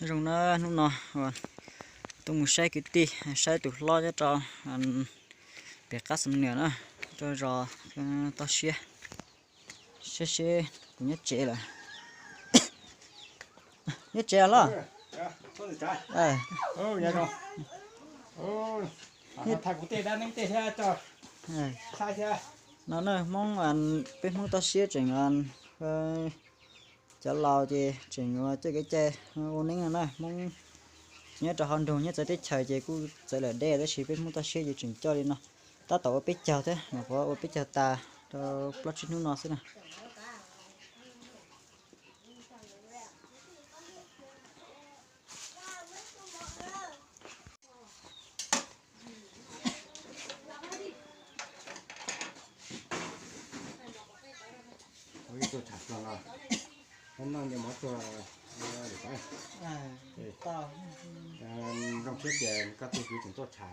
Nyob zoo na, hnub no tuaj mus saib kwv tij, saib tus hlob nyob rau pem qab Xam Nuas na, rau zos Toj Siab, saib seb puas nyob tsev lawm. Nyob tsev hlob? No na Hmoob, peb Hmoob Toj Siab tseem, cov laus ces tseem yuav coj kev cai ua neeb no na. Hmoob nyob rau hauv nroog nyob txawv teb chaws ces kuj txawv lawm deb, tab sis peb Hmoob Toj Siab ces tseem coj li no. Tab tom ua peb caug thiab, mas puav ua peb caug tas rau plaub tsib hnub no xwb na. Ib tug tham txog no, noj nce mov tuag, zoo siab tias koj tug kwv tseem tuaj tham,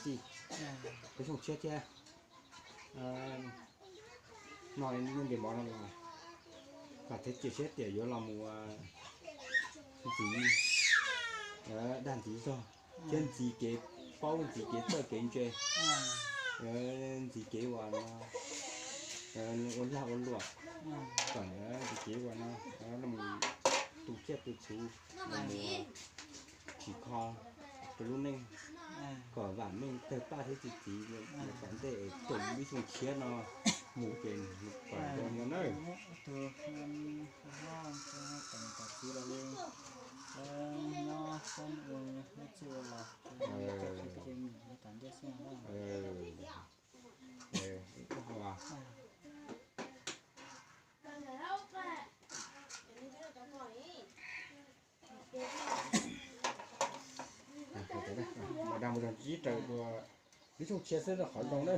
tij, peb xyooj tshiab thiab. Noj nce mov no los vam thiab cia siab tias yuav los mus ntxiv dag ntxiv zog thiab ntxiv kev paub, ntxiv kev txawj kev ntse, ntxiv kev uas ua lag ua luam, kom ntxiv kev uas no los tu tsiaj tu txhuv, los mus tsim kho rau lub neej, kom vam meej tawg paj thiab txiv txiv, kom ntej tus ib xyoo tshiab no mus ces kom zoo no na. Dag mus zog ib raws dua, ib xyoo tshiab xwb qhov zoo na.